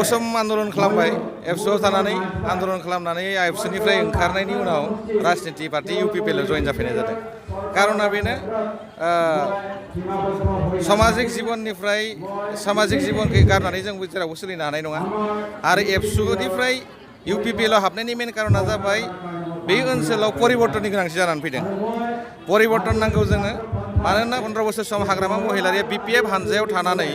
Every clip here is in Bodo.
गोबाव सम आन्दलन खालामबाय एबसुआव थानानै आन्दलन खालामनानै एबसुनिफ्राय ओंखारनायनि उनाव राजनिति पार्टी इउपिपिएलआव जइन जाफैनाय जादों कारना बेनो सामाजिक जीवननिफ्राय सामाजिक जीवनखौ गारनानै जों जेरावबो सोलिनो हानाय नङा आरो एबसुनिफ्राय इउपिपिएलआव हाबनायनि मेन कारना जाबाय बे ओनसोलाव परिबर्तननि गोनांथि जानानै फैदों परिबर्तन नांगौ जोङो मानोना 15 बोसोर सम हाग्रामा महिलारिया बिपिएफ हानजायाव थानानै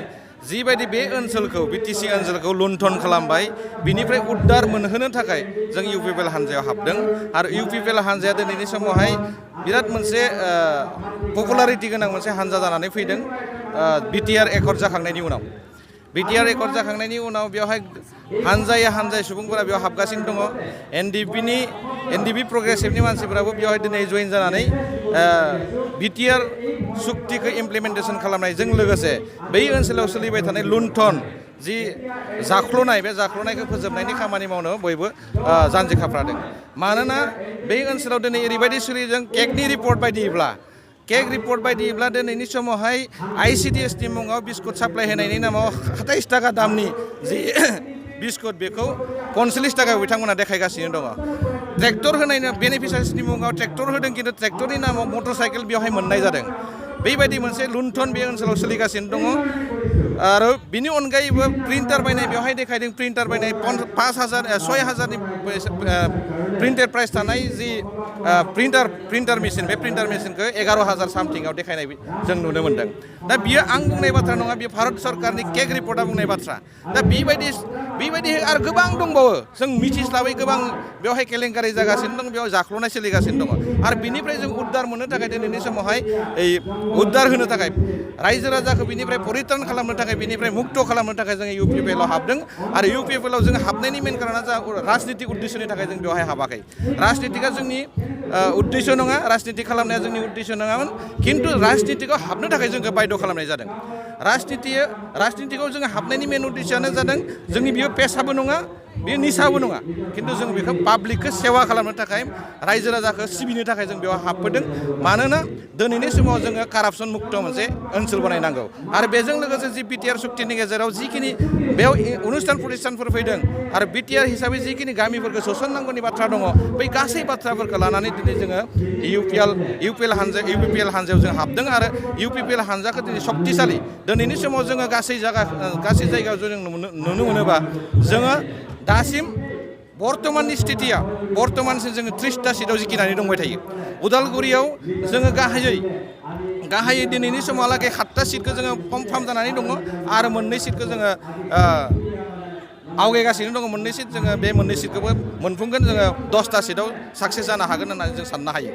जिबायदि बे ओनसोलखौ बिटिसि ओनसोलखौ लुन्ठन खालामबाय बिनिफ्राय उद्धार मोनहोनो थाखाय जों इउपिपिएल हानजायाव हाबदों आरो इउपिपिएल हानजाया दिनैनि समावहाय बिराद मोनसे पपुलारिटि गोनां मोनसे हानजा जानानै फैदों बिटिआर एकर्ड जाखांनायनि उनाव बिटिआर एकर्ड जाखांनायनि उनाव बेवहाय हानजायै सुबुंफोरा बेयाव हाबगासिनो दङ एनडिपि प्रग्रेसिभनि मानसिफोराबो बेवहाय दिनै जइन जानानै बिटिआर सुक्तिखौ इमप्लिमेन्टेसन खालामनायजों लोगोसे बै ओनसोलाव सोलिबाय थानाय लुन्ठन जि जाख्ल'नाय बे जाख्ल'नायखौ फोजोबनायनि खामानि मावनो बयबो जानजि खाफ्रादों मानोना बै ओनसोलाव दिनै ओरैबायदि सोलिदों केगनि रिपर्ट बायदिब्ला दिनैनि समावहाय आइसिडिएसनि मुङाव बिस्कुट साप्लाय होनायनि नामाव 27 थाखा दामनि जि बिस्कुट बेखौ 45 थाखायाव बिथांमोना देखायगासिनो दङ ट्रेक्टर होनायनि बेनिफिसियारिसनि मुङाव ट्रेक्टर होदों खिन्थु ट्रेक्टरनि नामाव मटर साइकेल बेवहाय मोननाय जादों बेबायदि मोनसे लुन्ठन बे ओनसोलाव सोलिगासिनो दङ आरो बिनि अनगायैबो प्रिन्टार बायनाय बेवहाय देखायदों प्रिन्टार बायनाय 6,000नि प्रिन्टेड प्राइस थानाय जि प्रिन्टार मेसिन बे प्रिन्टार मेसिनखौ 11,000 सामथिंआव देखायनाय जों नुनो मोन्दों दा बियो आं बुंनाय बाथ्रा नङा बेयो भारत सरकारनि केग रिपर्टआ बुंनाय बाथ्रा दा बेबायदि आरो गोबां दंबावो जों मिथिस्लाबै गोबां बेवहाय केलेंकारि जागासिनो दं बेवहाय जाख्ल'नाय सोलिगासिनो दङ आरो बिनिफ्राय जों उद्धार मोननो थाखाय दिनैनि समावहाय उद्धार होनो थाखाय रायजो राजाखौ बिनिफ्राय परित्रान खालामनो थाखाय बिनिफ्राय मुक्त खालामनो थाखाय जों इउपिपिएलआव हाबदों आरो इउपिपिएलआव जों हाबनायनि मेन कारना जा राजनितिक उद्देश्यनि थाखाय जों बेवहाय हाबाखै राजनितिकआ जोंनि उद्देश्य नङा राजनिति खालामनाया जोंनि उद्देश्य नङामोन खिन्थु राजनितिकआव हाबनो थाखाय जोंखौ बाध्य खालामनाय जादों राजनितिकआव जों हाबनायनि मेन उद्देश्यआनो जादों जोंनि बियो पेसाबो नङा बेयो निसाबो नङा खिन्थु जों बेखौ पाब्लिकखौ सेवा खालामनो थाखाय रायजो राजाखौ सिबिनो थाखाय जों बेयाव हाबबोदों मानोना दिनैनि समाव जोङो कारापसन मुक्त मोनसे ओनसोल बानायनांगौ आरो बेजों लोगोसे जि बिटिआर सुक्तिनि गेजेराव जिखिनि बेयाव अनुस्थान प्रतिष्ठानफोर फैदों आरो बिटिआर हिसाबै जिखिनि गामिफोरखौ सोसननांगौनि बाथ्रा दङ बै गासै बाथ्राफोरखौ लानानै दिनै जोङो इउपिपिएल हानजायाव जों हाबदों आरो इउपिपिएल हानजाखौ दिनै शक्तिशालि दिनैनि समाव जोङो गासै जायगायाव जों नुनो मोनोबा जोङो दासिम बर्तमाननि स्थितिया बर्तमानसिम जोङो 30टा सिटआव जिखिनानै दंबाय थायो उदालगुरियाव जोङो गाहायै दिनैनि समावहालागै 7टा सिटखौ जोङो कनफार्म जानानै दङ आरो 2 सिटखौ जोङो आवगायगासिनो दङ 2 सिट जोङो बे 2 सिटखौबो मोनफुंगोन जोङो 10टा सिटआव साक्सेस जानो हागोन होननानै जों साननो हायो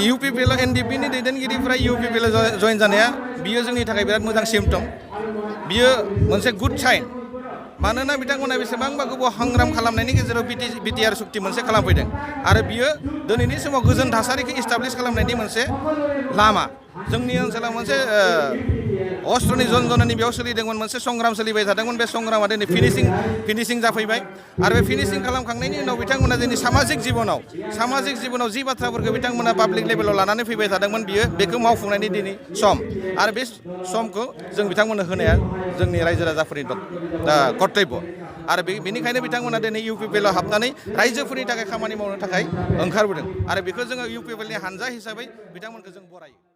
इउपिपिएलआव एनडिपिनि दैदेनगिरिफ्रा इउपिपिएलआव जइन जानाया बियो जोंनि थाखाय बिराद मोजां सिम्पटम बियो मोनसे गुड साइन मानोना बिथांमोना बेसेबांबा गोबाव हांग्राम खालामनायनि गेजेराव बिटिआर सुक्ति मोनसे खालामफैदों आरो बियो दिनैनि समाव गोजोन थासारिखौ इस्टाब्लिश खालामनायनि मोनसे लामा जोंनि ओनसोलाव मोनसे अस्त्रनि जनजनानि बेयाव सोलिदोंमोन मोनसे संग्राम सोलिबाय थादोंमोन बे संग्रामा दिनै फिनिशिं जाफैबाय आरो बे फिनिशिं खालामखांनायनि उनाव बिथांमोना जोंनि सामाजिक जिबनाव जि बाथ्राफोरखौ बिथांमोना पाब्लिक लेभेलाव लानानै फैबाय थादोंमोन बेखौ मावफुंनायनि दिनै सम आरो बे समखौ जों बिथांमोननो होनाया जोंनि रायजो राजाफोरनि कर्तब्य आरो बेनिखायनो बिथांमोना दिनै इउपिपिएलआव हाबनानै रायजोफोरनि थाखाय खामानि मावनो थाखाय ओंखारबोदों आरो बेखौ जोङो इउपिपिएलनि हानजा हिसाबै बिथांमोनखौ जों बरायो